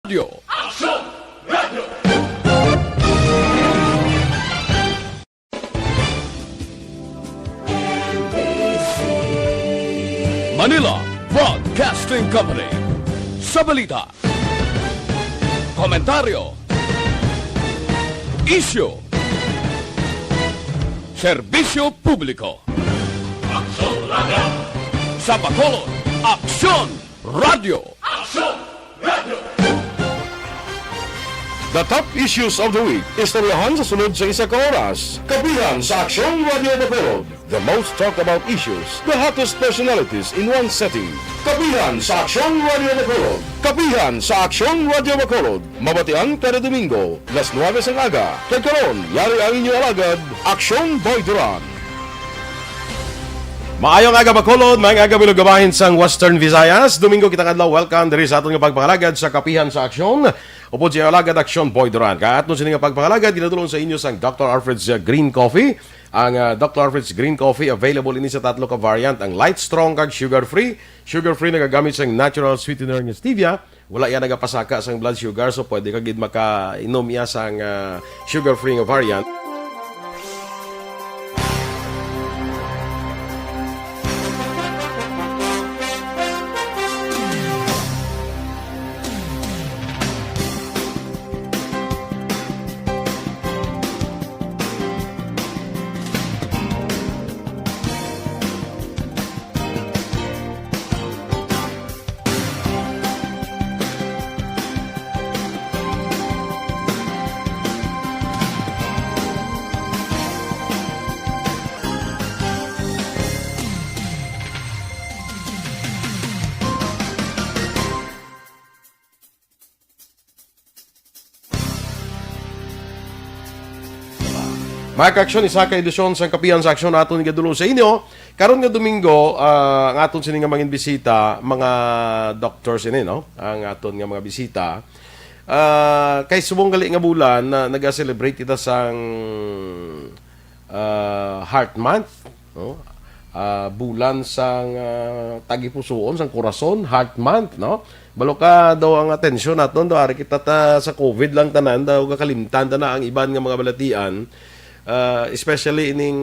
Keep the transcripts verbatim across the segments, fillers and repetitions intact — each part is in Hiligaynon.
Radio. Manila Broadcasting Company. Sa balita, komentaryo, isyu, serbisyo publiko. Sa Bacolod, Aksyon Radio. The top issues of the week, istoryahan sa sunod sa isa ka oras. Kapihan sa Aksyon Radio Bacolod. The most talked about issues, the hottest personalities in one setting. Kapihan sa Aksyon Radio Bacolod. Kapihan sa Aksyon Radio Bacolod. Mabatian kada Domingo, las nuebe sang aga. Kag karon, yari ang inyo alagad, Aksyon Boy Duran. Maayong aga, Bacolod. Maayong aga, bilog nga bahin sang Western Visayas. Domingo kita kadlaw. Welcome diri sa aton nga pagpangalagad sa Kapihan sa Aksyon. Upod sa alagad, Aksyon Boy Duran. Kag aton sini nga pagpangalagad, ginadulong sa inyo sang Doctor Alfred's, uh, Green Coffee. Ang, uh, Doctor Alfred's Green Coffee available ini sa tatlo ka variant, ang light, strong, kag sugar free. Sugar free nagagamit sang natural sweetener nga stevia. Wala iya nagapasaka sang blood sugar, so pwede ka gid makainom iya sang, uh, sugar free nga variant. Mga ka-aksyon, isa ka edisyon sang Kapihan sa Aksyon aton igadulong sa inyo. Karon nga Domingo, ah, ang aton sini nga mga bisita, mga doctors ini, no? Ang aton nga mga bisita. Ah, kay subong gali nga bulan na naga-celebrate kita sang, ah, Heart Month, no? Ah, bulan sang, ah, tagipusoon, sang korason, Heart Month, no? Balo ka daw ang atensyon naton daw, ari kita ta sa COVID lang tanan daw, kakalimtan ta na ang iban nga mga balatian, ah, especially ining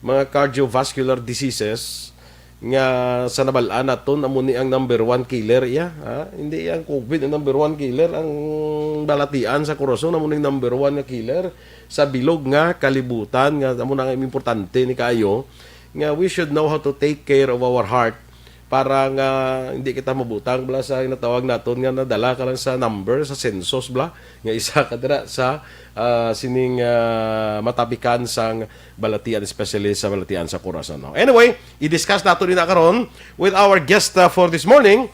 mga cardiovascular diseases nga sa nabal-an naton amo ni ang number one killer iya, ha? Hindi ang COVID ang number one killer, ang balatian sa korason amo ni number one nga killer sa bilog nga kalibutan, nga amo na nga importante ni kaayo, nga we should know how to take care of our heart para nga hindi kita mabutang bala sa natawag naton nga nadala ka lang sa number sa census bala, nga isa ka dira sa, ah, sining, ah, matapikan sang balatian, especially sa balatian sa korason, no? Anyway, i-discuss nato ni na karon with our guest, ah, for this morning.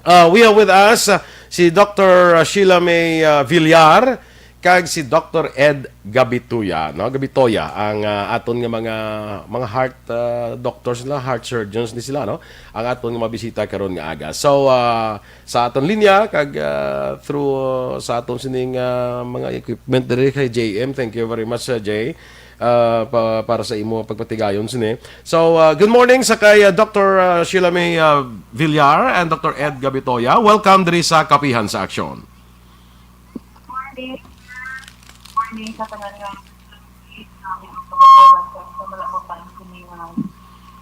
Uh, we have with us, uh, si Doctor Sheila May, uh, Villar kag si Doctor Ed Gabituya, no? Gabitoya ang, uh, aton nga mga, mga heart, uh, doctors nila, heart surgeons ni sila, no? Ang aton nga mabisita karon nga aga. So, uh, sa aton linya kag, uh, through, uh, sa aton sining, uh, mga equipment diri kay J M. Thank you very much, uh, Jay, uh, pa-, para sa imo pagpatigayon sini. So, uh, good morning sa kay, uh, Doctor, uh, Sheila May, uh, Villar and Doctor Ed Gabitoya. Welcome diri sa Kapihan sa Aksyon. Morning. Morning sa tanan nga.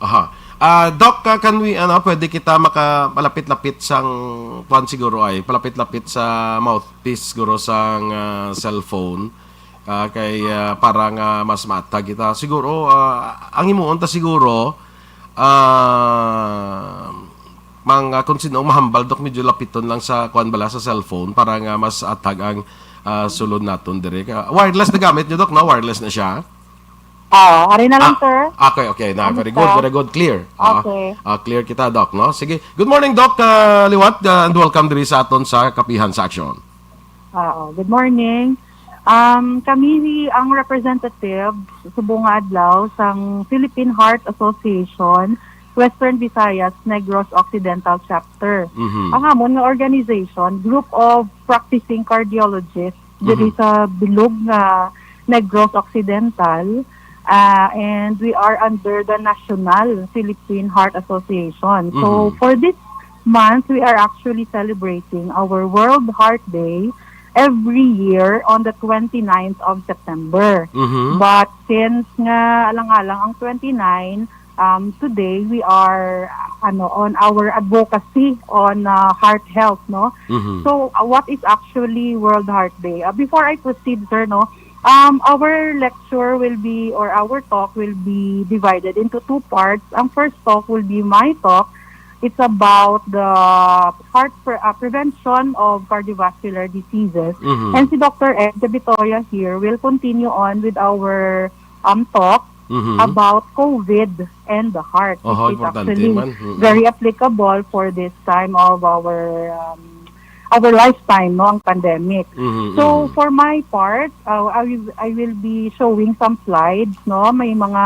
Aha. Ah, Doc, ah, can we, ano, pwede kita maka-, malapit-lapit sang, kuwan siguro ay, palapit-lapit sa mouthpiece siguro sang, ah, cellphone. Ah, kay, ah, para nga mas maatag kita. Siguro, ah, ang himuon ta siguro, ah, mga kung sino mahambal, Doc, medyo lapiton lang sa kuwan bala sa cellphone para nga mas atag ang, ah, sulod naton diri. Ah, wireless na gamit nyo, Doc, no? Wireless na siya? Ah, ari na lang, Ah, sir. Okay, okay. Na, very good, Kamusta? Very good. Clear. Ah, Okay. ah, clear kita, Doc, no? Sige. Good morning, Doc, ah, Liwat, ah, and welcome diri sa aton sa Kapihan sa Aksyon. Oo, good morning. Um, kami ang representative subong nga adlaw sang Philippine Heart Association, Western Visayas, Negros Occidental Chapter. Mhm. Ang amon nga organization, group of practicing cardiologists diri Mhm. sa bilog nga Negros Occidental, ah, and we are under the National Philippine Heart Association. So, Mhm. for this month, we are actually celebrating our World Heart Day every year on the twenty-ninth of September. Mhm. But since nga alang-alang ang twenty-nine, um, today we are ano on our advocacy on uh, heart health, no? Mhm. So, uh, what is actually World Heart Day? Uh, before I proceed, sir, no, um, our lecture will be, or our talk will be divided into two parts. Ang first talk will be my talk. It's about the heart pre- uh, prevention of cardiovascular diseases. Mhm. And si Doctor Ed Victoria here will continue on with our um, talk Mhm. about COVID and the heart, Oho, which is importante actually man. Mhm. very applicable for this time of our um, our lifetime, no, ang pandemic. Mhm, So mhm. for my part, uh, I will I will be showing some slides, no. May mga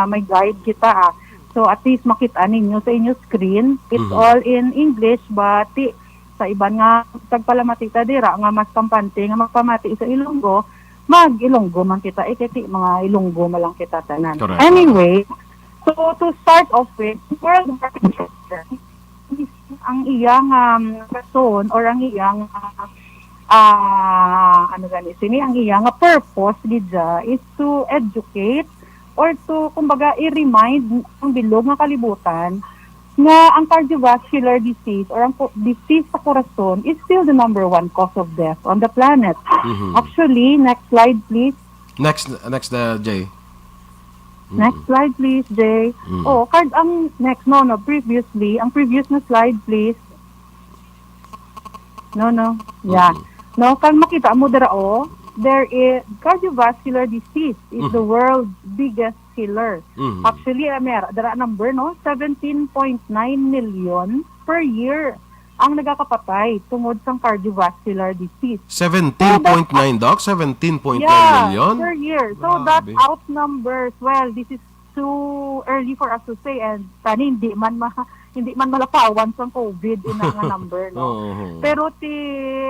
may guide kita ah. So at least makita ninyo sa inyo screen. It's Mhm. all in English, but ti, sa iban nga tagpalamati ta dira nga mas kampante nga magpamati sa Ilonggo, mag Ilonggo man kita. Eh, kay ti, mga Ilonggo man lang kita tanan. Correct. Anyway, so to start off with, World Heart Day, ang iyang um, rason or ang iyang uh, ah, ano gani sini, ang iyang purpose gid siya is to educate or to, kumbaga, i-remind ang bilog nga kalibutan nga ang cardiovascular disease or ang ku- disease sa corazon is still the number one cause of death on the planet. Mhm. Actually, next slide please. Next, next, uh, Jay. Next slide please, Jay. Mm. Oh, card ang next, no, no, previously, ang previous na slide please. No, no. Yeah. Mm. No, kang makita mo dira, oh, there is cardiovascular disease is the Mhm. world's biggest killer. Mhm. Actually, ah, may ara- dira number, no, seventeen point nine million per year ang nagakapatay tungod sang cardiovascular disease. Seventeen point nine, Doc? Seventeen point nine Yeah, million? Per year. So that Grabe. Outnumbers, well, this is too early for us to say, and tani hindi man ma hindi man malapawan sang COVID ina nga number, no? Oo. Pero ti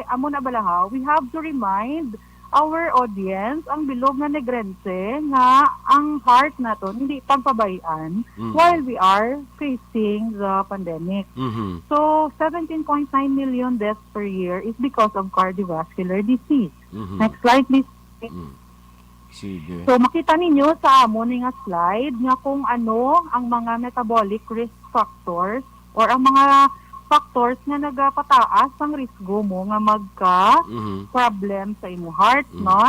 amo na bala ha, we have to remind our audience, ang bilog nga Negrense, nga ang heart naton hindi pagpabay-an Mm. while we are facing the pandemic. Mhm. So, seventeen point nine million deaths per year is because of cardiovascular disease. Mhm. Next slide, please. Mm. Sige. So, makita ninyo sa amo ni nga slide nga kung ano ang mga metabolic risk factors or ang mga factors nga nagapataas ang risgo mo nga magka Mhm. problem sa imo heart, Mhm. no?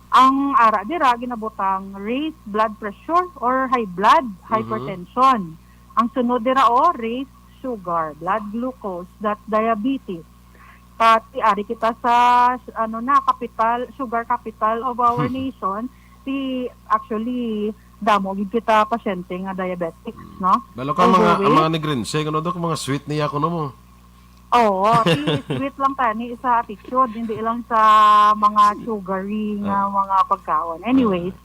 Ang ara dira ginabutang raised blood pressure or high blood, Mhm. hypertension. Ang sunod dira, oh, raised sugar, blood glucose, that diabetes. Pati ari kita sa ano na capital, sugar capital of our nation. Si actually damo gid kita pasyente nga diabetics, no? Lalo ka mga, Overweight. Ang mga Negrense, ano daw, mga sweet niya, kuno mo. Oo, si sweet lang tani sa attitude, hindi lang sa mga sugary nga mga pagkaon. Anyways,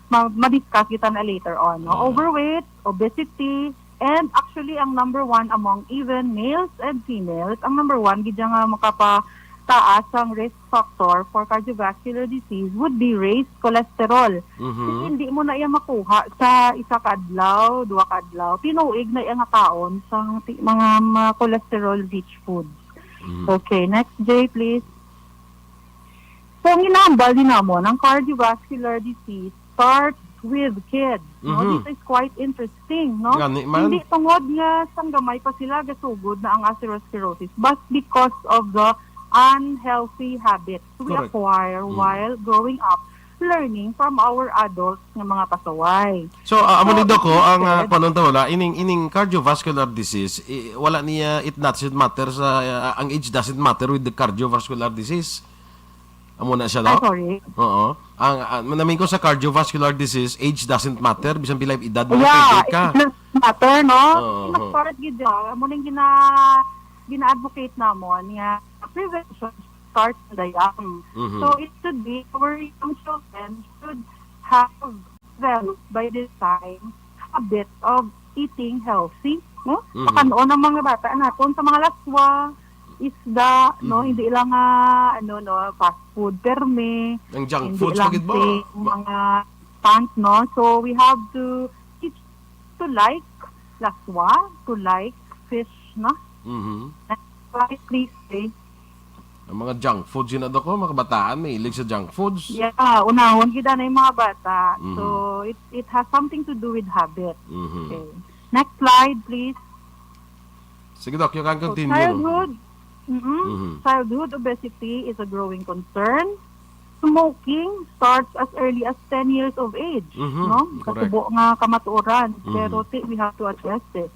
ma- ma-discuss kita na later on. No? Ah. Overweight, obesity, and actually ang number one among even males and females, ang number one gid nga makapataas ang risk factor for cardiovascular disease would be raised cholesterol. Mhm. Kasi hindi mo na iya makuha sa isa ka adlaw, duha ka adlaw. Tinuig na iya nga kaon sa ti- mga, mga cholesterol rich foods. Mhm. Okay, next J please. So, ang ginahambal din namon, ang cardiovascular disease starts with kids. No? Mhm. This is quite interesting, no? Gani man. Hindi tungod nga sang gamay pa sila gasugod na ang atherosclerosis, but because of the unhealthy habits we Correct. acquire Mm. while growing up, learning from our adults nga mga pasaway. So, ah, amo ni So, Doc, oh, ang ah, instead- panon ta wala ining ining cardiovascular disease, i- wala niya, it doesn't matter sa ah, ang age doesn't matter with the cardiovascular disease. Amo na siya, Ay, Doc? sorry. Oo. Ang ah, namin ko sa cardiovascular disease, age doesn't matter, bisan pila edad mo, Yeah, pwede ka. it doesn't matter, no? Oo, Mas oo. part gid dyan. Amo nang gina, gina-advocate namon nga prevention starts in the young. Mhm. So, it should be our young children should have developed by this time habit of eating healthy, no? Mhm. Pakanon ang mga bata naton sa mga laswa, isda, no? Mhm. Hindi lang nga, ano, no, fast food, perme, Ang junk hindi foods, lang pagid ba? si mga pants, no? So, we have to teach to like laswa, to like fish, no? Mhm. Next slide, please, Faye. Ang mga junk foods yun, Doc, oh, mga kabataan, may ilig sa junk foods. Yeah, unahon gid na yung mga bata. Mhm. So, it, it has something to do with habit. Mhm. Okay. Next slide, please. Sige, Doc, you can So, continue. Childhood, mm-mm. Mhm. Childhood obesity is a growing concern. Smoking starts as early as ten years of age, Mhm, no? Correct. Katubo nga kamatuoran, Mhm. pero ti, we have to address this.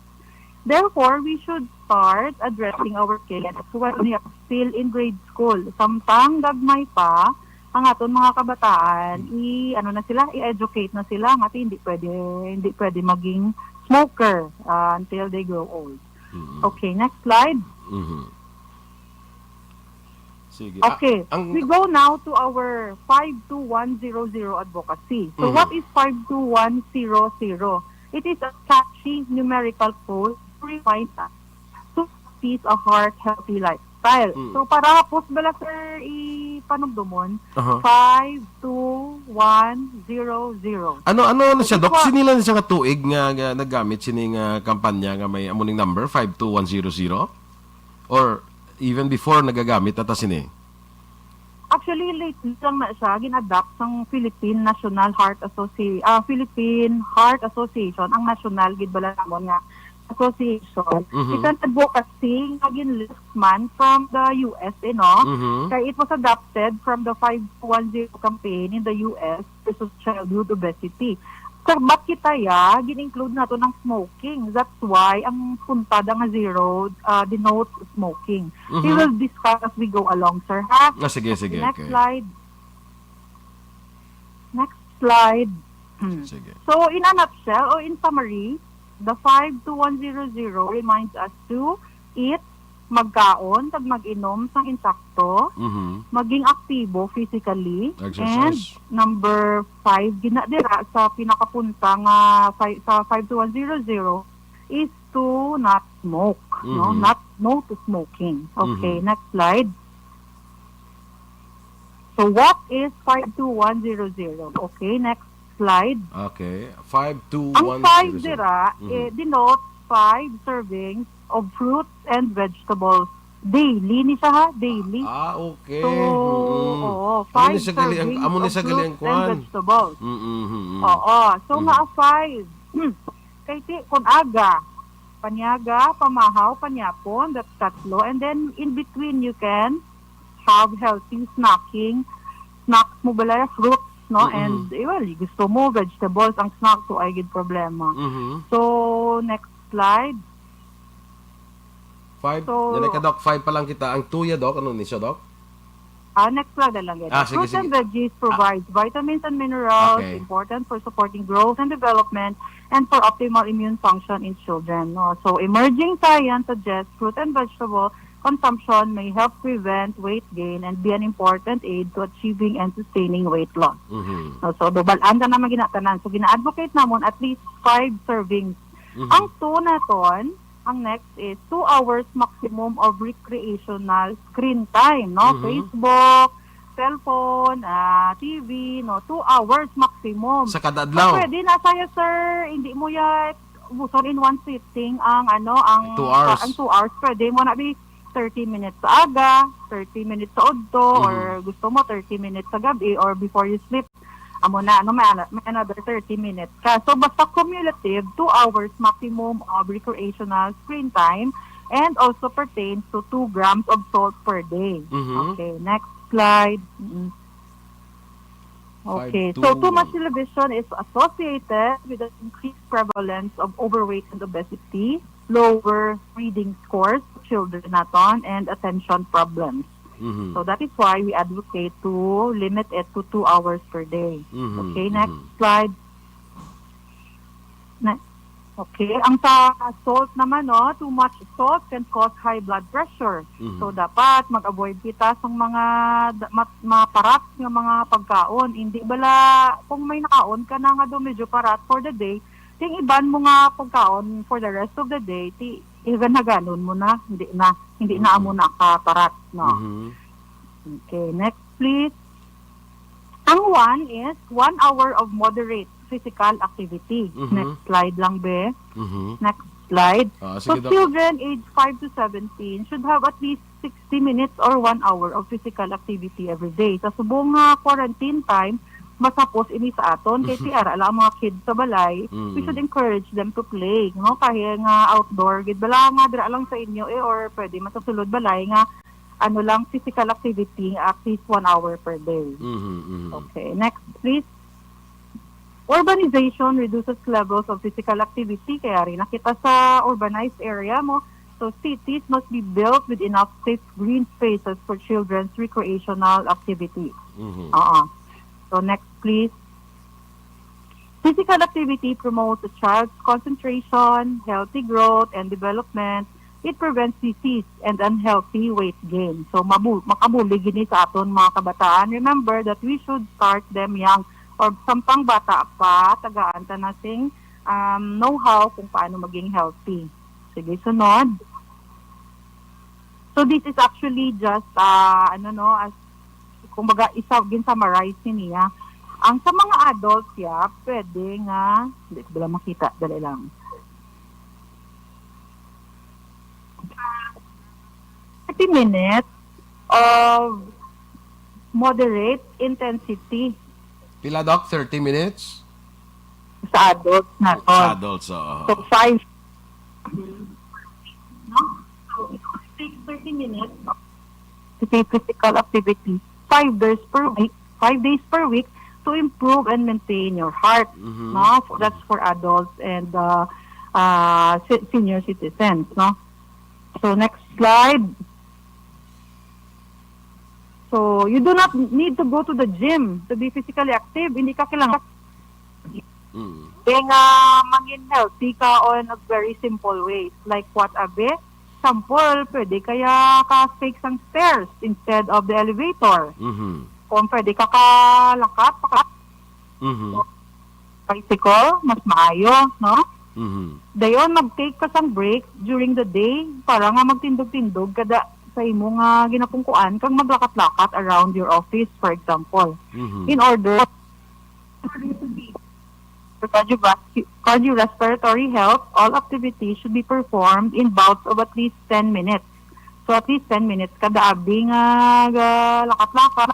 Therefore, we should start addressing our kids while they are still in grade school. Samtang gagmay pa ang aton mga kabataan, Mm. i-, ano na sila, i-educate na sila nga ti hindi pwede, hindi pwede maging smoker, ah, until they grow old. Mm. Okay, next slide. Mhm. Sige. Ah, okay, ang we go now to our five two one zero zero advocacy. So, Mhm. what is five two one zero zero? It is a catchy numerical code to remind us to practice a heart-healthy lifestyle. Mm. So, para hapos bala, sir, ipanumdumon, Aha. five two one zero zero. Ano, ano na siya, Doc? Ito, ah, Sini lang siya nga tuig nga, nga naggamit sini nga kampanya nga may amuning number, five two one zero zero? Or even before nagagamit na ta sini? Actually, lately lang na siya gin-adopt sang Philippine National Heart Associ-, ah, Philippine Heart Association, ang national gid bala namon nga association. Mhm. It's an advocacy nga gin-lift man from the U S, eh, no? Mhm. Kay it was adopted from the five two one zero campaign in the U S versus childhood obesity. Sa bat kita ya, gin-include nato ng smoking. That's why ang puntada nga zero, ah, denotes smoking. We Mhm. will discuss as we go along, sir, ha? Ah, sige, Okay, sige, next okay. slide. Next slide. Hmm. Sige. So, in a nutshell or in summary, the five two one zero zero reminds us to eat, magkaon, kag mag-inom sang insakto, Mhm. maging aktibo physically, Exercise. and number five, gina-, dira sa pinakapunta nga fi-, sa five two one zero zero is to not smoke, no? Mhm. Not, no to smoking. Okay, Mhm. next slide. So, what is five two one zero zero? Okay, next slide. Okay, five two one zero zero. Ang five dira, Mhm. eh, denotes five servings of fruits and vegetables. Daily ni siya, ha? Daily. Ah, okay. So, Mm-mm. oo, Amo ni five sa gali ang, servings amo ni of sa gali ang fruits and kwan. vegetables. Mm-mm, mm-mm. Oo. So, Mm. nga five. Kay ti, kung aga, panyaga, pamahaw, panyapon, that's tatlo. And then, in between, you can have healthy snacking. Snacks mo bala, fruits, no? Mm-mm. And, eh, well, gusto mo, vegetables, ang snacks, so ay gid problema. Mhm. So, next slide. Five, So, yan ay ka, Doc. Five pa lang kita. Ang two ya, Doc. Ano ni siya, Doc? Ah, next slide na lang yan. Ah, sige, Fruits and sige. veggies Ah. provides vitamins and minerals Okay. important for supporting growth and development and for optimal immune function in children, no? So, emerging science suggests fruit and vegetable consumption may help prevent weight gain and be an important aid to achieving and sustaining weight loss. Mhm. No, so, double ang na naman ginatanan. So, gina-advocate namon at least five servings. Mhm. Ang two naton, ang next is two hours maximum of recreational screen time, no? Mhm. Facebook, cellphone, ah, T V, no? Two hours maximum. Sa kada So, adlaw? pwede na sa'yo, sir, hindi mo ya ubuson in one sitting ang, ano, ang, Two hours. ang two hours. Pwede mo na bi thirty minutes sa aga, thirty minutes sa udto, Mhm. or gusto mo thirty minutes sa gabi or before you sleep. Amo na, ano, may, ano, may another thirty minutes ka. So, basta cumulative, two hours maximum of recreational screen time and also pertains to two grams of salt per day. Mhm. Okay, next slide. Mm. Okay, so too much Five two one. television is associated with an increased prevalence of overweight and obesity, lower reading scores, children naton, and attention problems. Mhm. So that is why we advocate to limit it to two hours per day. Mhm, Okay, next mhm. slide. Ne-, okay, ang sa salt naman, no, too much salt can cause high blood pressure. Mhm. So, dapat mag-avoid kita sa mga da-, mat-, maparat nga mga pagkaon. Hindi bala, kung may nakaon ka na nga do medyo parat for the day, ting iban mo nga pagkaon for the rest of the day, ti, even haganon mo na, hindi na, hindi na Mhm. amo na ka parat, no? Mhm. Okay, next, please. Ang one is one hour of moderate physical activity. Mhm. Next slide lang, be. Mhm. Next slide. Ah, So, sige, Doc. Children age five to seventeen should have at least sixty minutes or one hour of physical activity every day. Sa subong nga quarantine time, mas hapos ini sa aton kay Mhm. ti ara lang ang mga kids sa balay. We Mm. should encourage them to play, no? Kaya nga outdoor, gid bala nga dira lang sa inyo eh, or pwede man sa sulod balay nga ano lang, physical activity at least one hour per day. Mhm, mhm. Okay, next please. Urbanization reduces levels of physical activity, kaya rin nakita sa urbanized area mo. So cities must be built with enough safe green spaces for children's recreational activities. Mhm. Oo. So next please. Physical activity promotes a child's concentration, healthy growth, and development. It prevents disease and unhealthy weight gain. So, mabu- makabulig gini sa aton mga kabataan. Remember that we should start them young. Or sampang bata pa, tagaan ta na sing um, know-how kung paano maging healthy. Sige, sunod. So this is actually just uh, ano no, as kumbaga isa gin-summarize ni niya. Ang sa mga adults ya, pwede nga, hindi ko lang makita, dali lang. Thirty minutes of moderate intensity. Pila, Doc? Thirty minutes? Sa adults na to. Sa adults, oo. So, five. No? So, it will take thirty minutes of physical activity, five days per week, five days per week to improve and maintain your heart. Mhm. No? That's for adults and uh, uh, si- senior citizens. No? So, next slide. So, you do not need to go to the gym to be physically active. Hindi ka kailangan Mm. Kaya nga, mangin healthy ka on a very simple ways. Like what, abi? Sample, pwede kaya ka take sang stairs instead of the elevator. Mhm. Kung pwede ka kalakat, paka- Mhm. bicycle, mas maayo, no? Mhm. Dayon, mag-take ka sang break during the day para nga magtindog-tindog kada sa imo nga ginapungkuan kag maglakat-lakat around your office, for example. Mhm. In order for cardiovascu- cardiorespiratory health, all activities should be performed in bouts of at least ten minutes. So at least ten minutes kada abi nga ga- lakat-lakat.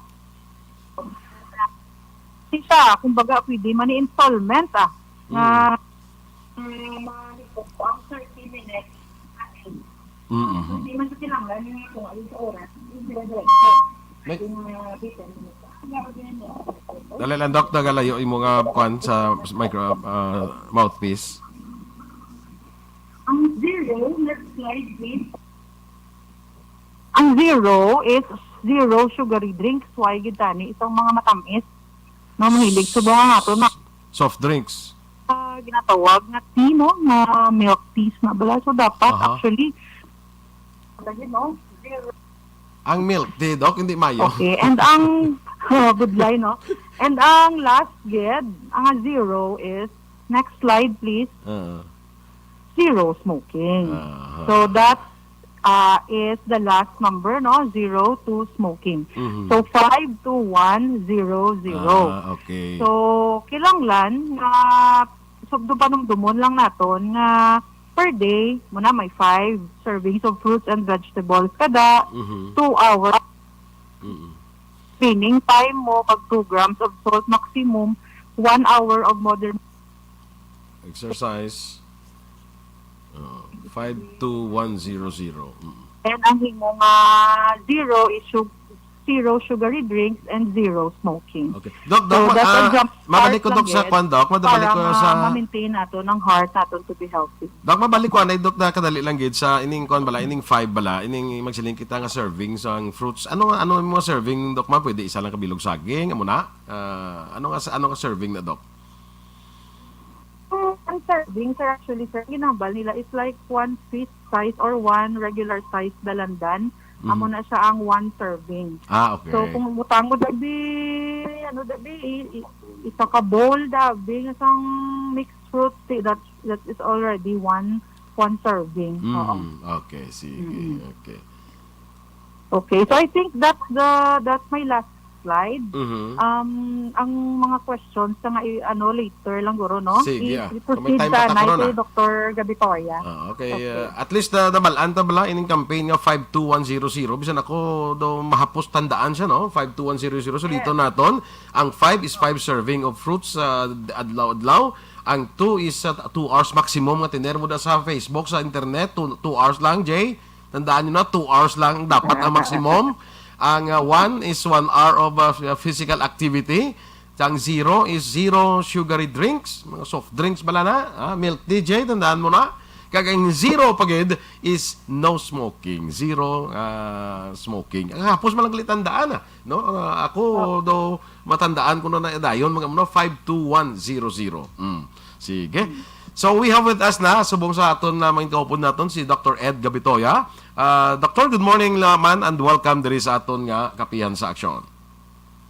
Si siya, kumbaga, pwede man ni installment, ah, nga, Mm. mm, mga ang thirty minutes. Mm-hmm. Hindi man sa kinahanglan yung kung alin sa oras, yung dire-diretso. May Yung, ah, dito, Dali lang, Doc, nagalayo imo nga kuan sa micro, ah, mouthpiece. Ang zero, next slide, please. Ang zero is zero sugary drinks. Why gid tani itong mga matamis? No, mahilig sa mga ato na Soft drinks. Ah, ginatawag nga tea, no? Nga milk teas na bala. So, dapat Aha. actually, lagi, no? Zero. Ang milk tea, Doc, hindi mayo. Okay, and ang, oh, budlay, no? And ang last gid, ang zero is, next slide, please. Ah. Zero smoking. Aha. So, that uh, is the last number, no? Zero to smoking. Mhm. So, five to one zero zero. Ah, okay. So, kinahanglan nga sugdo panumdumon lang naton nga per day, muna may five servings of fruits and vegetables kada Mhm. two hours. Mhm. Cleaning time mo, pag two grams of salt maximum, one hour of modern Exercise. Oh, five two one zero zero. Mm. And ang imo nga zero is su- zero sugary drinks and zero smoking. Okay. Doc, Doc, So, ma- that's a ah, jump start mabalik ko, lang Doc, sa gid kwan, Doc. Mabalik para ko ma- sa ma-maintain nato ng heart nato to be healthy. Doc, mabalik ko anay, Doc, na kadali lang gid sa ining kwan bala, ining five bala, ining magsiling kita nga serving sang fruits. Ano nga, ano yung mga serving, Doc, ma? Pwede isa lang kabilog saging, amo na? Ah, ano nga sa ano nga serving na, Doc? Ang serving, sir, actually, sir, ginambal nila is like one fist size or one regular size dalandan. Amo Mhm. na siya ang one serving. Ah, okay. So, kung butang mo dabi, ano dabi, i- i- isa ka bowl dabi nga sang mixed fruit, si- that that is already one one serving. Oo. Mm, okay, sige. Mm-mm. Okay. Okay, so I think that's the that's my last slide. Mhm. Um, ang mga questions na nga, i- ano, later lang guro, no? Sige, I- ah. I-proceed May time sa pa ta, anay Corona. Kay Doktor Gabitoya. Ah, okay. Okay. Uh, at least uh, nabalaan ta bala ining campaign nga five two one zero zero. Bisan ako daw mahapos tandaan siya, no? Five two one zero zero. So, dito naton, ang five is five serving of fruits uh, adlaw-adlaw. Ang two is uh, two hours maximum nga tiner mo da sa Facebook, sa internet. Two, two hours lang, Jay. Tandaan nyo na, two hours lang dapat ang maximum. Ang uh, one is one hour of uh, physical activity. Ang zero is zero sugary drinks, mga soft drinks bala na, ah, milk D J, tandaan mo na. Kag ang zero pa gid is no smoking, zero ah, smoking. Ang hapos man lang gali tandaan, ah, no? Ah, ako do matandaan ko na na dayon mga ano, five two one zero zero. Mm. Sige. So we have with us na subong sa aton na mga kaupod naton si Doctor Ed Gabitoya. Ah, Doctor, good morning naman and welcome diri sa aton nga Kapihan sa Aksyon.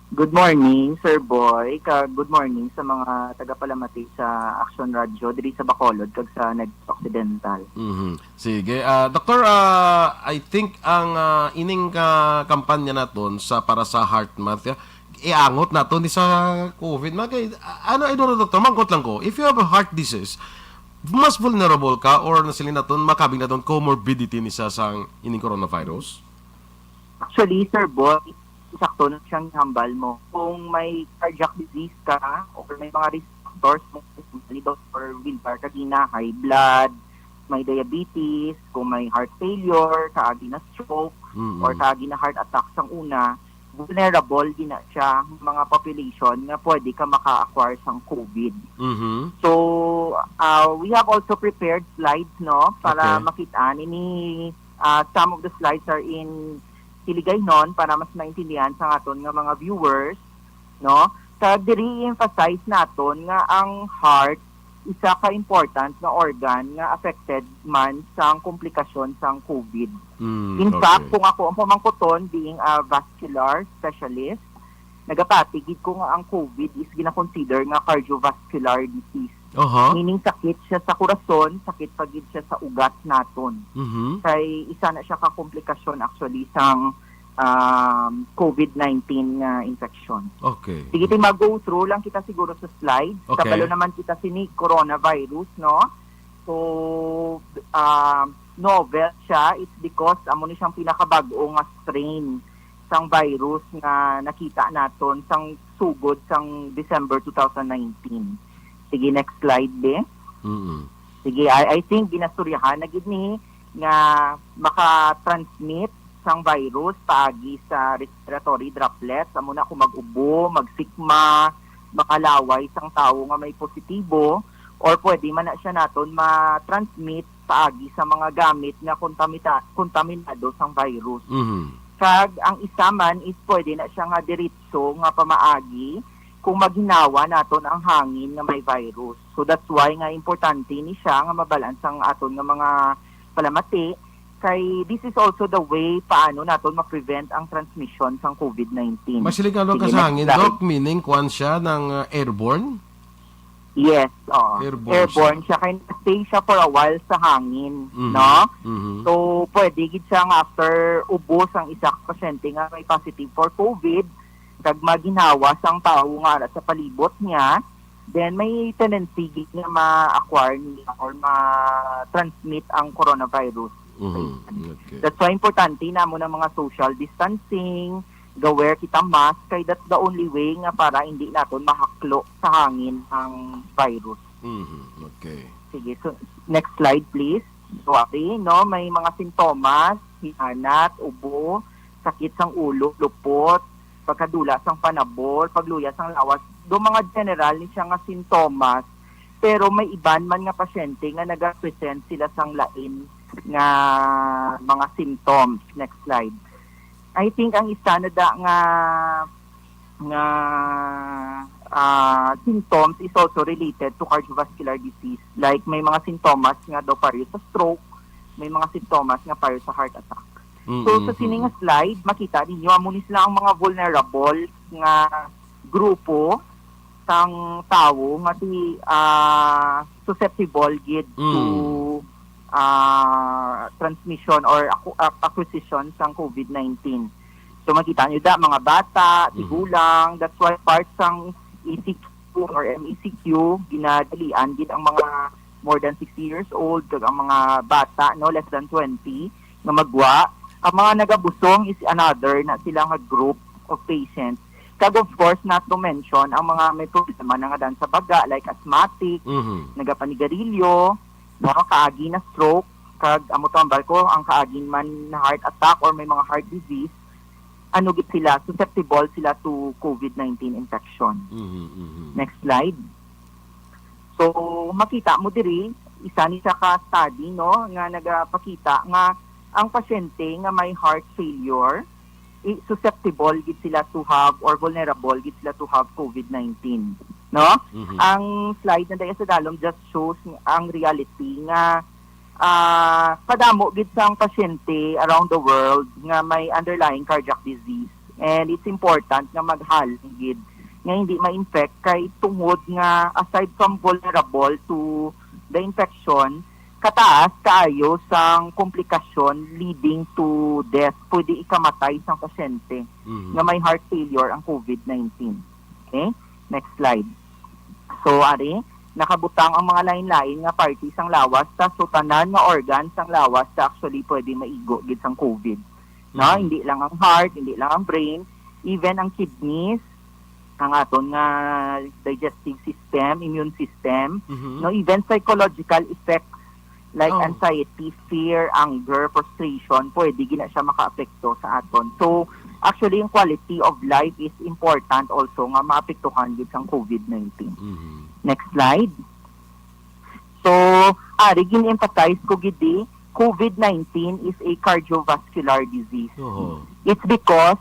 Good morning, Sir Boy. Ka good morning sa mga tagapalamati sa Action Radio diri sa Bacolod kag sa Negros Occidental. Mhm. Sige. Ah, Doktor, ah, I think ang ah, ining ah, kampanya naton sa para sa Heart Month, ah, iangot naton ni sa COVID. Mga kay, ah, ano, I don't know, Doktor, mangkot lang ko. If you have a heart disease, mas vulnerable ka or nasiling naton, makabig naton comorbidity ni sa sang ining coronavirus? Actually, Sir Boy, sakto na siyang hambal mo. Kung may cardiac disease ka or may mga risk factors mo, ni Doctor Wilbar kagina, high blood, may diabetes, kung may heart failure, kaagi na stroke, Mm-mm. or kaagi na heart attack sang una, vulnerable din na siya ang mga population nga pwede ka maka-acquire sang COVID. Mhm. So, uh, we have also prepared slides, no, para Okay. makita nini. Uh, some of the slides are in Hiligaynon para mas maintindihan sa aton nga mga viewers, no? Sa diri i-emphasize naton nga ang heart isa ka important nga organ nga affected man sang komplikasyon sang COVID. Mm, In okay. fact, kung ako ang pamangkuton, being a vascular specialist, nagapati gid ko nga ang COVID is ginakonsider nga cardiovascular disease. Aha. Meaning sakit siya sa kurason, sakit pa gid siya sa ugat naton. Mhm. Kay isa na siya ka komplikasyon actually sang um, COVID nineteen nga infection. Okay. Sige, ti mag-go through lang kita siguro sa slides. Okay. Kabalo naman kita sini coronavirus, no? So, um, novel siya. It's because amo ni siyang pinakabag-o nga strain sang virus nga nakita naton sang sugod sang December two thousand nineteen. Sige, next slide, be. Mm-mm. Sige, I, I think ginastoryahan na gid ni nga maka-transmit sang virus paagi sa respiratory droplets, amo na kung mag-ubo, magsikma, makalaway sang tawo nga may positibo, or pwede man na siya naton ma-transmit paagi sa mga gamit nga kontamita- kontaminado sang virus. Mhm. Kag ang isa man is pwede na siya nga diretso nga pamaagi kung maghinawa naton ang hangin nga may virus. So that's why nga importante ni siya nga mabalaan sang aton nga mga palamati, kay this is also the way paano naton ma-prevent ang transmission sang COVID nineteen. Masiling ka Sige, ka sa next hangin, slide. Doc, meaning kuan siya ng uh, airborne? Yes, oo. Airborne Airborne siya. siya. Kaya stay siya for a while sa hangin, Mhm. no? Mhm. So, pwede gid siya nga after ubos ang isa ka pasyente nga may positive for COVID, kag maginhawa sang tawo nga ara sa palibot niya, then may tendency gid nga ma-acquire niya or ma-transmit ang coronavirus. Mhm. Okay. That's why importante namo ng mga social distancing, ga-wear kita mask, kay that's the only way nga para hindi naton mahaklo sa hangin ang virus. Mhm. Okay. Sige, so next slide please. So, ari, no, may mga sintomas, hianat, ubo, sakit sang ulo, lupot, pagkadula sang panabor, pagluya sang lawas. Do mga general ni siya nga sintomas, pero may iban man nga pasyente nga nagapresent sila sang lain nga mga symptoms. Next slide. I think ang isa na da nga nga ah, symptoms is also related to cardiovascular disease. Like may mga sintomas nga daw pareho sa stroke, may mga sintomas nga pareho sa heart attack. So Mm, sa mm, sini nga mm. Slide, makita ninyo amo ni sila ang mga vulnerable nga grupo sang tawo nga si ah, susceptible gid to Mm. ah, transmission or acqu- ac- acquisition sang COVID nineteen. So makita niyo da, mga bata, Mhm. tigulang, that's why part sang E C Q or M E C Q, ginadalian gid ang mga more than sixty years old, kag ang mga bata, no, less than twenty, nga magwa. Ang mga nagabusong is another na sila nga group of patients. Kag of course, not to mention ang mga may problema na nga dan sa baga, like asthmatic, Mhm. nagapanigarilyo, no, kaagi na stroke, kag amo to ang barko, ang kaagi man na heart attack or may mga heart disease, ano gid sila, susceptible sila to COVID nineteen infection. Mhm, mhm. Next slide. So, makita mo diri, isa ni siya ka study, no, nga nagapakita nga ang pasyente nga may heart failure, i- susceptible gid sila to have or vulnerable gid sila to have COVID nineteen, no? Mhm. Ang slide na daya sa dalom just shows ang reality nga ah, kadamo gid sang pasyente around the world nga may underlying cardiac disease. And it's important nga maghalin gid nga hindi ma-infect kay tungod nga aside from vulnerable to the infection, kataas kaayo sang komplikasyon leading to death. Pwede ikamatay sang pasyente Mhm. nga may heart failure ang COVID nineteen. Okay? Next slide. So, ari, nakabutang ang mga lain-lain nga parte sang lawas ta. So, tanan nga organ sang lawas ta actually pwede maigo gid sang COVID. No? Mhm. Hindi lang ang heart, hindi lang ang brain, even ang kidneys, ang aton nga digestive system, immune system, Mhm. no, even psychological effects like Oh. anxiety, fear, anger, frustration, pwede gina siya makaapekto sa aton. So, actually, yung quality of life is important also nga maapektuhan gid sang COVID nineteen. Mhm. Next slide. So, ari, gin-emphasize ko gid di, COVID nineteen is a cardiovascular disease. Oho. It's because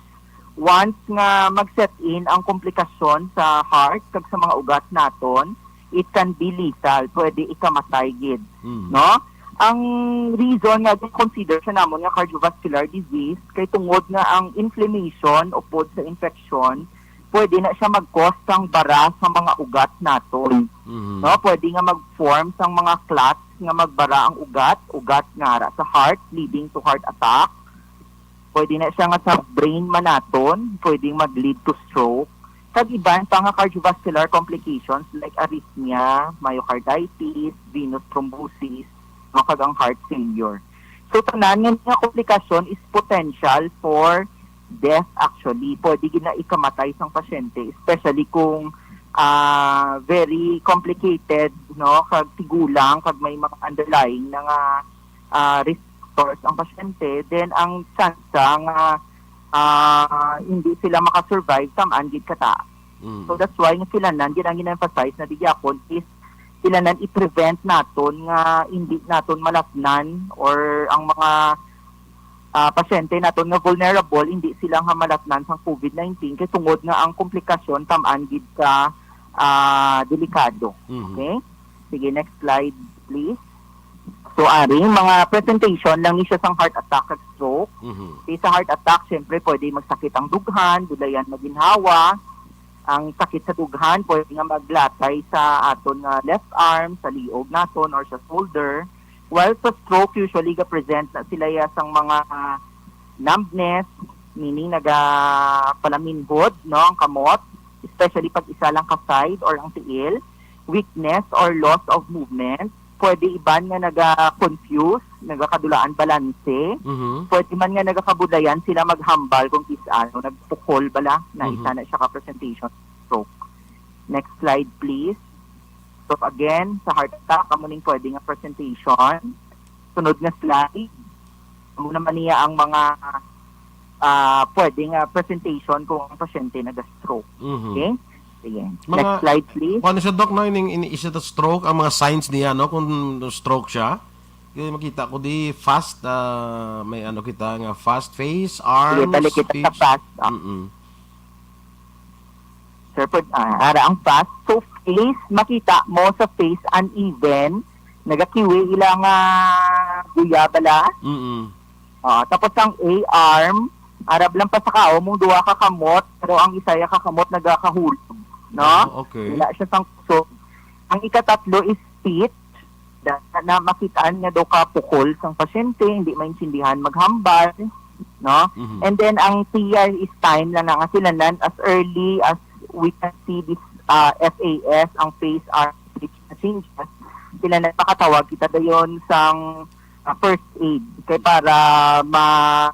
once nga mag-set in ang komplikasyon sa heart kag sa mga ugat naton, it can be lethal. Pwede ikamatay gid, Mm. no? Ang reason nga gin-consider siya namon nga cardiovascular disease kay tungod nga ang inflammation upod sa infection, pwede na siya mag-cause sang bara sa mga ugat naton. Mhm. No, pwede nga mag-form sang mga clots nga magbara ang ugat, ugat nga ara sa heart, leading to heart attack. Pwede na siya nga sa brain man naton, pwede mag-lead to stroke. Kag iban pa nga cardiovascular complications like arrhythmia, myocarditis, venous thrombosis, no, kag ang heart failure. So, tanan nga mga komplikasyon is potential for death actually. Pwede gid na ikamatay sang pasyente, especially kung ah, very complicated, no, kag tigulang, kag may mga underlying na nga ah, risk factors ang pasyente, then ang tsansa nga ah, hindi sila makasurvive, tam-an gid kataas. Mm. So that's why nga sila nan gid ang gina-emphasize na di gyapon is sila nan i-prevent naton nga hindi naton malatnan or ang mga ah, pasyente naton nga vulnerable, hindi sila nga malatnan sang COVID nineteen kay tungod nga ang komplikasyon tam-an gid ka ah, delikado. Mhm. Okay? Sige, next slide, please. So, ari, mga presentation lang ni siya sang heart attack kag stroke. Mhm. Okay, sa heart attack, syempre, pwede magsakit ang dughan, bulayan maginhawa. Ang sakit sa dughan, pwede nga maglatay sa aton nga left arm, sa liog naton, or sa shoulder. While sa stroke, usually ga-present na sila ya sang mga numbness, meaning nagapalaminhod, no, ang kamot, especially pag isa lang ka side or ang tiil, weakness or loss of movement, pwede iban nga naga-confuse, nagakadulaan balanse, Mhm. pwede man nga nagakabulayan sila maghambal kung kis-an, no, nagpukol bala, na Mhm. isa na siya ka presentation stroke. Next slide, please. So again, sa heart attack, amo ning pwede nga presentation. Sunod nga slide, amo naman niya ang mga ah, pwede nga presentation kung ang pasyente naga-stroke. Mhm. Okay? Sige. Mga- Next slide, please. Kung ano siya, Doc, no? Ining, ini, isa ta stroke, ang mga signs niya, no? Kung stroke siya, kaya makita ko di fast, ah, may ano kita nga fast face, arms, Sige, balik kita sa speech. fast. Ah, Mm-mm. Sir, pwede, ah, ara ang fast. So, face, makita mo sa face uneven, nagakiwi ila nga guya bala. Mm-mm. Ah, tapos ang A arm, arab lang pa sa kao mong duha ka kamot, pero ang isaya ka kamot nagakahulog, no? Ah, okay. Wala siya sang kusog. Ang ikatatlo is speech, da, na makitaan nga daw ka pukol sang pasyente, hindi maintindihan maghambal. no? Mhm. And then ang T R is time lang na nga sila nan as early as we can see this uh, F A S, ang phase R changes, sila nagpakatawag kita dayon sang uh, first aid kay para ma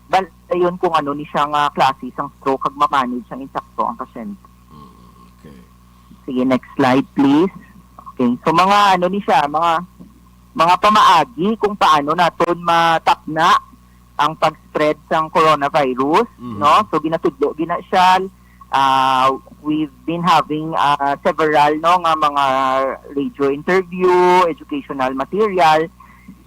bal dayon kung ano ni siya nga klase sang stroke kag ma-manage ang insakto ang pasyente. Mm, okay. Sige, next slide please. Okay, so mga ano ni siya, mga mga pamaagi kung paano naton matakna ang pag-spread sang coronavirus, Mhm. no? So ginatudlo gina siya. Uh, we've been having uh, several no nga mga radio interview, educational material.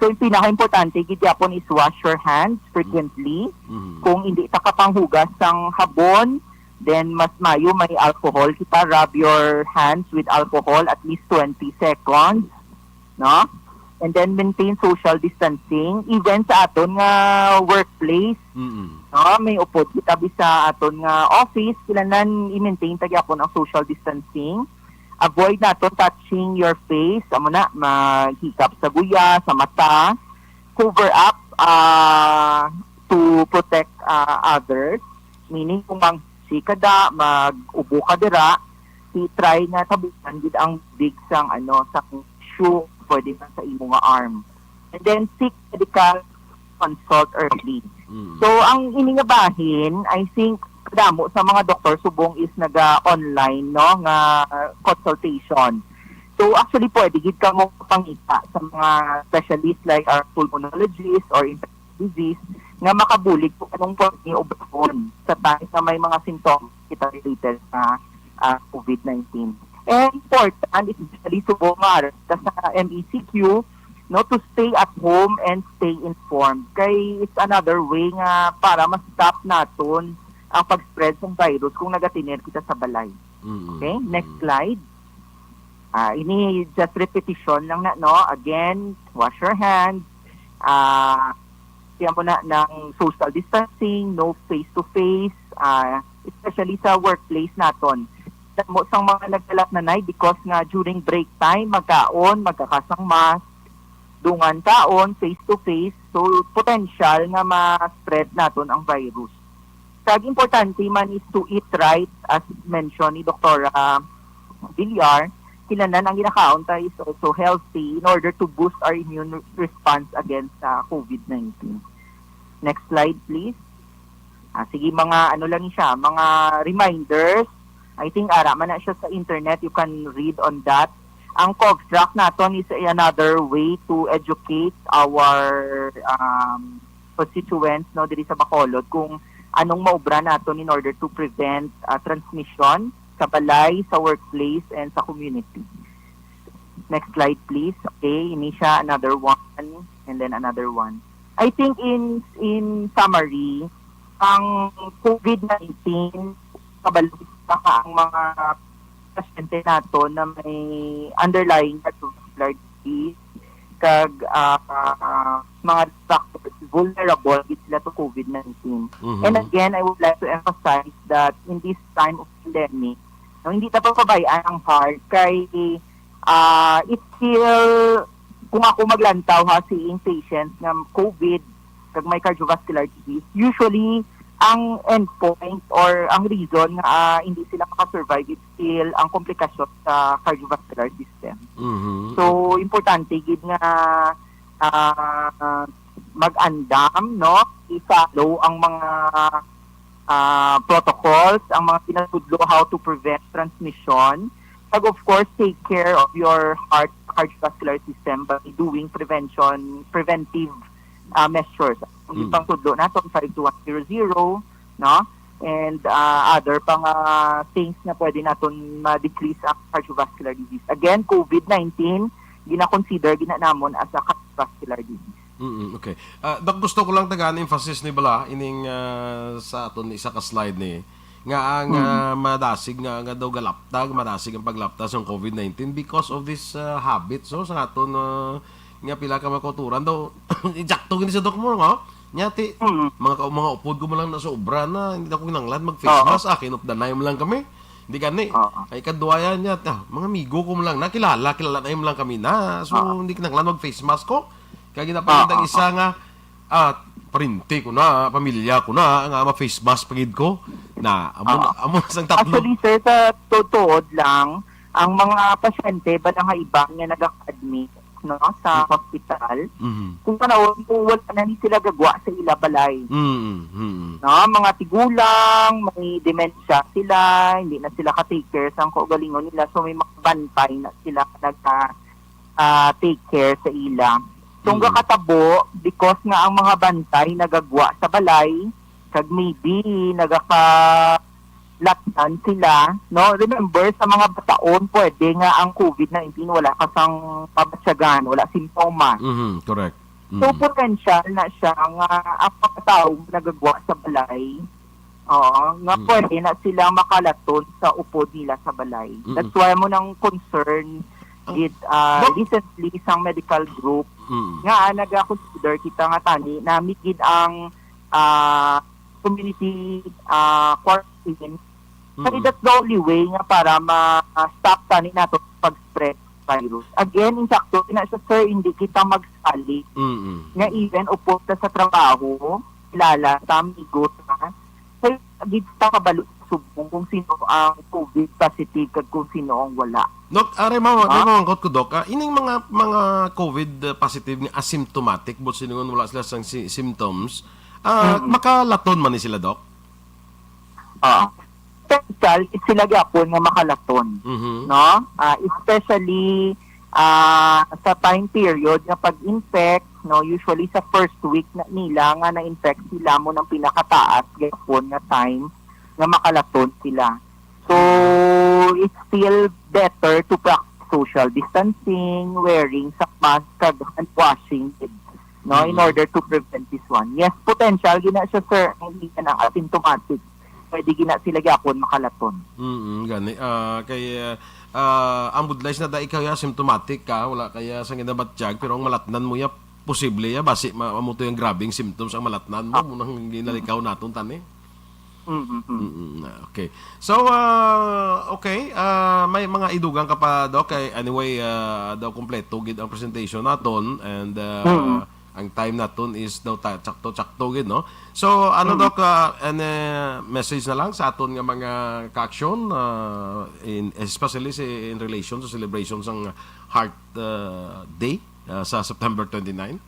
So yung pinaka-importante gid gyapon is wash your hands frequently. Mhm. Kung hindi ta kapanghugas sang habon, then mas mayo may alcohol kita, rub your hands with alcohol at least twenty seconds, no? And then maintain social distancing even sa aton nga workplace, Mm-mm. no? May upod kita bisa aton nga office, kailangan i-maintain ta gyapon ang social distancing. Avoid naton touching your face, amo na, maghikap sa guya, sa mata. Cover up uh, to protect uh, others. Meaning kung mag-, si kada mag-ubo ka dira, si try nga tabunan gid ang big sang ano, sa shoe, pwede man sa imo nga arm. And then seek medical consult early. Mm. So ang ini nga bahin, I think damo sa mga doktor subong is naga-online no nga consultation. So actually pwede gid kamo pangita sa mga specialist like our pulmonologist or infectious disease nga makabulig kung anong pwede obrahon sa time nga may mga symptoms kita related sa ah, COVID nineteen. And important, especially subong nga ara kita sa M E C Q, no, to stay at home and stay informed. Kay it's another way nga para ma-stop naton ang pag-spread sang virus kung nagatener kita sa balay. Mm-mm. Okay, next Mm. slide. Ah, ini just repetition lang na, no? Again, wash your hands. Ah, siya mo na ng social distancing, no face to face, ah, especially sa workplace naton. Damo sang mga nagkalat nanay because nga during break time, magkaon, magkakasang mask, dungan kaon, face to face, so potential nga ma-spread naton ang virus. Kag importante man is to eat right, as mention ni Doktora Villar, kinahanglan ang ginakaon ta is also healthy in order to boost our immune response against sa COVID nineteen. Next slide, please. Ah, sige, mga ano lang siya, mga reminders. I think ara man na siya sa internet, you can read on that. Ang COGSRAC naton is another way to educate our um, constituents, no, diri sa Bacolod kung anong maubra naton in order to prevent uh, transmission sa balay, sa workplace, and sa community. Next slide, please. Okay, ini siya, another one, and then another one. I think in in summary, ang COVID nineteen, kabalo ka ang mga pasyente naton na may underlying cardiovascular disease, kag ah, mga factors, vulnerable gid sila to COVID nineteen. Mhm. And again, I would like to emphasize that in this time of pandemic, no, hindi ta papabayaan ang heart kay ah, it's still, kung ako maglantaw ha, seeing patients nga COVID kag may cardiovascular disease, usually ang endpoint or ang reason nga ah, hindi sila makasurvive is still ang komplikasyon sa cardiovascular system. Mhm. So, importante gid nga ah, mag-andam, no? I-follow ang mga ah, protocols, ang mga pinatudlo how to prevent transmission. Kag of course, take care of your heart, cardiovascular system by doing prevention, preventive ah, measures. Ang Mm. ipangtudlo nato ang five two one zero zero, no? And ah, other pa nga things na pwede naton ma-decrease ang cardiovascular disease. Again, COVID nineteen, gina-consider gina namon as a cardiovascular disease. Mm, okay. Ah, Doc, gusto ko lang tagaan emphasis ni bala ining ah, sa aton isa ka slide ni nga ang Mm. ah, madasig nga nga daw galaptag, madasig ang paglapta sa COVID nineteen because of this ah, habit so sa aton ah, nga pila ka mga kauturan daw. Eksakto gini sa Doc mo, no? Nya ti Mm. mga ka- mga upod ko mo lang na sobra na, hindi na ko kinanglan mag face Oo. mask, akin of the nine lang kami. Hindi gani. Oo. Ay kadwa yan niya, ta, mga amigo ko mo lang na kilala, kilala na yun lang kami na. So Oo. hindi kinanglan mag face mask ko. Kaya ginapagod Oo, ang isa nga ah, parente ko na, pamilya ko na, nga ma-face mask pa gid ko. Na, amo, Ah. amo sang tatlo. Actually, sir, sa tuod lang, ang mga pasyente, bala nga iban nga nag-admit, no, sa Hmm. hospital, Mhm. kung panahon, kung wala na ni sila gagwa sa ila balay. Mm, mm. No, mga tigulang, may demensya sila, hindi na sila ka-take care sang kaugalingon nila. So, may mga bantay na sila nag-, ah, ah, take care sa ila. So, ang Mm. gakatabo, because nga ang mga bantay nagagwa sa balay, kag maybe nagakalatnan sila, no? Remember, sa mga bataon, pwede nga ang covid nineteen wala ka sang pabatyagan, wala simptomas. Mhm, correct. So, Mm. potential na siya nga ang mga tawo nga nagagwa sa balay, oo, nga Mm. pwede na sila makalaton sa upod nila sa balay. Mm. That's why mo nang concern Ang gid, ah, Doc- recently sang medical group Mm. nga, ah, nagakonsider kita nga tani na migid ang, ah, community, ah, quarantine. Kay Mm. that's the only way nga para ma-stop tani nato pag-spread virus. Again, insakto na siya, sir, hindi kita magsali Mm. nga even upod ta sa trabaho, kilala ta, amigo ta, kay gid ta kabalo sa subong kung sino ang covid positive kag kung sino ang wala. Doc, are mo, Ah? are mo angkot ko, Doc. Ah, ining mga, mga covid positive nga asymptomatic, but siningon wala sila sang si-, symptoms, ah, Mm. makalaton man ni sila, Doc? Ah. Potential, sila gyapon nga makalaton. Mhm. No? Ah, especially, ah, sa time period nga pag-infect, no, usually sa first week na nila nga na-infect sila, mo nang pinakataas gyapon nga time nga makalaton sila. So, it's still better to practice social distancing, wearing sa mask, kag hand washing, no, in Mm. order to prevent this one. Yes, potential gina siya, sir, ang, ang asymptomatic. Pwede gina sila gyapon makalaton. Mm, gani. Ah, kay, ah, ah, ang budlay na da ikaw ya asymptomatic ka, wala kaya sa ginabatyag, pero ang malatnan mo ya, posible ya, basi ma-, amo to yung grabing symptoms ang malatnan mo, Ah. mo nang ginalikaw naton tani. Mm, mm. Mm, ah, okay. So, ah, okay, ah, may mga idugang ka pa, Doc? Kay anyway, ah, daw kompleto gid ang presentation naton and, ah, Mm. ang time naton is daw ta-, tsakto-tsakto gid, no? So, ano, Mm. Doc, ah, any message na lang sa aton nga mga ka-aksyon, ah, in, especially si, in relation sa celebration sang Heart, ah, Day, ah, sa September twenty-nine?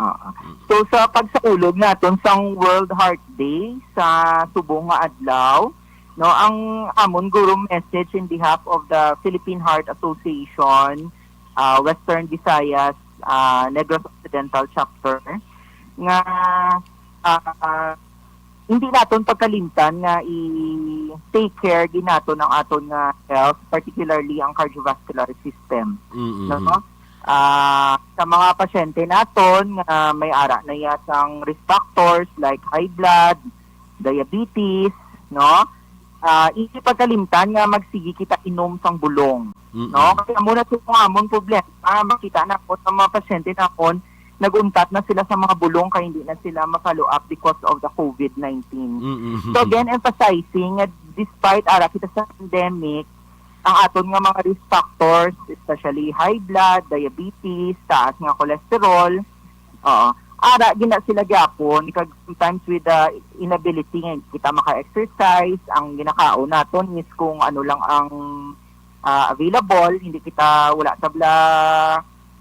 Ah, ah. Mm. So, sa pagsaulog naton sang World Heart Day sa subong nga adlaw, no, ang amon guro message in behalf of the Philippine Heart Association, ah, Western Visayas, ah, Negros Occidental Chapter, nga, ah, hindi naton pagkalimtan nga i-take care gid naton ang aton nga health, particularly ang cardiovascular system. Mm, No? mm. Ah, sa mga pasyente naton nga may ara na ya sang risk factors like high blood, diabetes, no? Ah, hindi pagkalimtan nga magsigi kita inom sang bulong, Mm-mm. no? Kaya amo na sa mga amon problema, makita na po sa mga pasyente naton, nag-untat na sila sa mga bulong kay hindi na sila ma-follow up because of the covid nineteen. Mm-mm. So again, emphasizing nga despite ara kita sa pandemic, ang aton nga mga risk factors, especially high blood, diabetes, taas nga cholesterol, oo, ara gina sila gyapon, kag sometimes with the inability nga hindi kita maka-exercise, ang ginakaon naton is kung ano lang ang, ah, available, hindi kita, wala sa bala,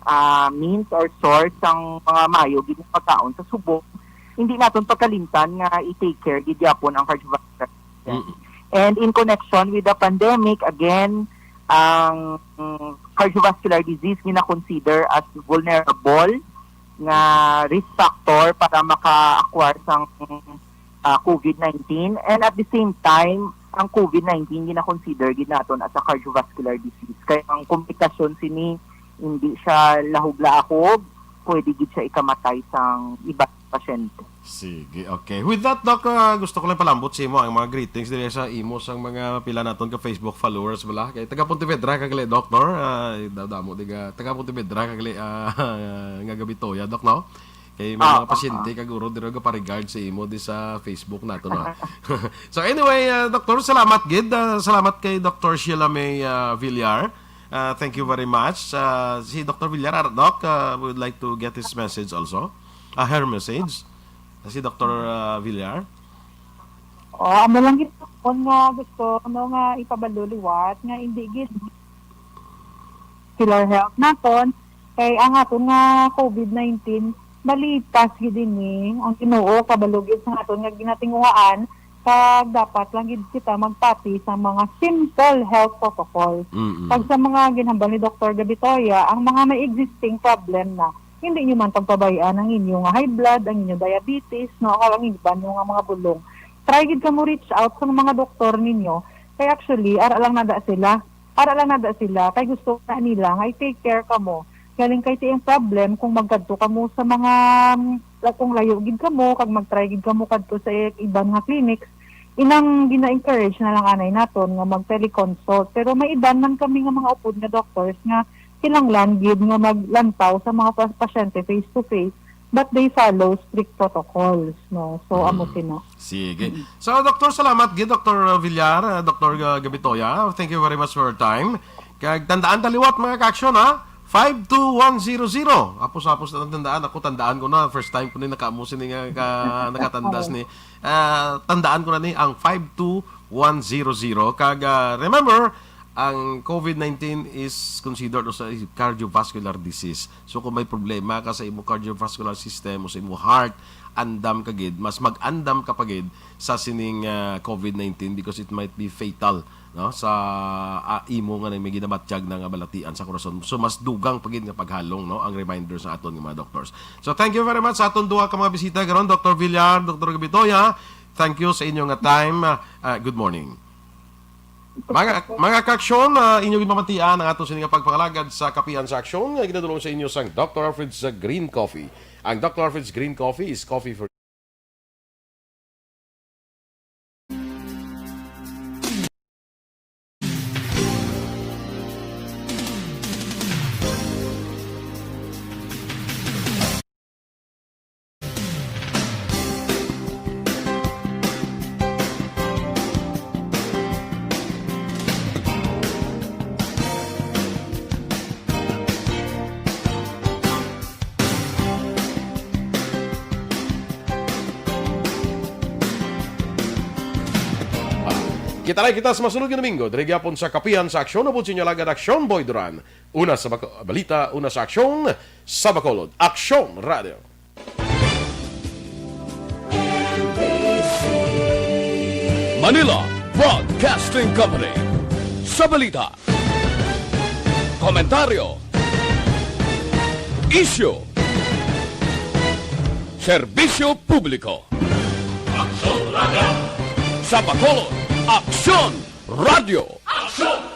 ah, means or source sang mga mayo gid nga pagkaon sa subong, hindi naton pagkalimtan nga i-take care gid gyapon ang cardiovascular system. Mm. And in connection with the pandemic, again, ang, mm, cardiovascular disease gina-consider as vulnerable nga risk factor para maka-acquire sang, ah, covid nineteen. And at the same time, ang covid nineteen gina-consider gid naton as a cardiovascular disease. Kaya ang komplikasyon sini, hindi siya lahog-lahog, pwede gid siya ikamatay sang iba pasyente. Sige, okay. With that, Doc, ah, gusto ko lang palambot sa imo ang mga greetings diri sa imo sang mga pila naton ka Facebook followers bala. Kay taga Pontevedra ka gali, Doc, no? Ah, da-, damo di ka, taga Pontevedra ka gali, ah, nga gabitoya, Doc, no? Kay may Ah, mga ah, pasyente ah. Kaguro diri gaparegard sa imo di sa Facebook nato, no? So anyway, ah, Doktor, salamat gid. Ah, salamat kay Doktor Sheila May, ah, Villar. Ah, thank you very much. Ah, si Doktor Villar, ah, Doc, ah, would like to get his message also. Ah, her message. Si Doktor, ah, Villar? O, amo lang gid nga gusto, no, nga ipabalo liwat nga hindi gid PhilHealth naton, kay ang aton nga COVID nineteen, malipas gid ini. Ang Ginoo kabalo gid sa aton nga ginatinguhaan, kag dapat lang gid kita magpati sa mga simple health protocol. Mm-mm. Kag sa mga ginhambal ni Doktor Gabitoya, ang mga may existing problem na, hindi nyo man pagpabay-an ang inyo nga high blood, ang inyo diabetes, no, kag ang iban nyo nga mga bulong. Try gid kamo reach out sa mga doktor ninyo. Kay actually, ara lang nada sila. Ara lang nada sila. Kay gusto na nila nga i-take care kamo. Galing kay ti ang problem kung magkadto kamo sa mga, mm, la-, kung layo gid kamo, kag mag-try gid kamo kadto sa i-, iban nga clinics, inang gina-encourage na lang anay naton nga mag-teleconsult. Pero may iban man kami nga mga upod nga doctors nga kinahanglan gid nga maglantaw sa mga pa-, pasyente face to face, but they follow strict protocols, no? So, amo Mm. sina. Sige. Mm. So, Doktor, salamat gid, Doktor Villar, uh, Doktor Ga-, Gabitoya. Thank you very much for your time. Kag tandaan ta liwat, mga ka-aksyon, ha? Five two one zero zero. Apos-apos na tandaan. Ako, tandaan ko na. First time ko ni nakaamo sini nga ka-, nakatandas Oo. ni. Ah, tandaan ko na ni ang five two one zero zero. Kag, ah, remember, ang COVID nineteen is considered as a cardiovascular disease. So, kung may problema ka sa imo cardiovascular system o sa imo heart, andam ka gid, mas mag-andam ka pa gid sa sining, ah, COVID nineteen because it might be fatal, no, sa, ah, imo nga may ginabatyag na nga balatian sa korason. So, mas dugang pa gid nga paghalong, no, ang reminder sa aton nga mga doctors. So, thank you very much sa aton duha ka mga bisita karon, Doktor Villar, Doktor Gabitoya. Thank you sa inyo nga time. Ah, ah, good morning. Mga, mga ka-aksyon, ah, inyo ginpamatian ang ato sini nga pagpangalagad sa Kapihan sa Aksyon nga ginadulong sa inyo sang Doktor Alfred's Green Coffee. Ang Doktor Alfred's Green Coffee is coffee for Kita na kita sa masunod nga Domingo, diri gyapon sa Kapihan sa Aksyon, upod sa inyo alagad Aksyon Boy Duran. Una sa bako-, balita, una sa aksyon, sa Bacolod. Aksyon Radio. Manila Broadcasting Company. Sa balita, komentaryo, isyu, serbisyo publiko. Aksyon Radio. Sa Bacolod, Aksyon Radio. Aksyon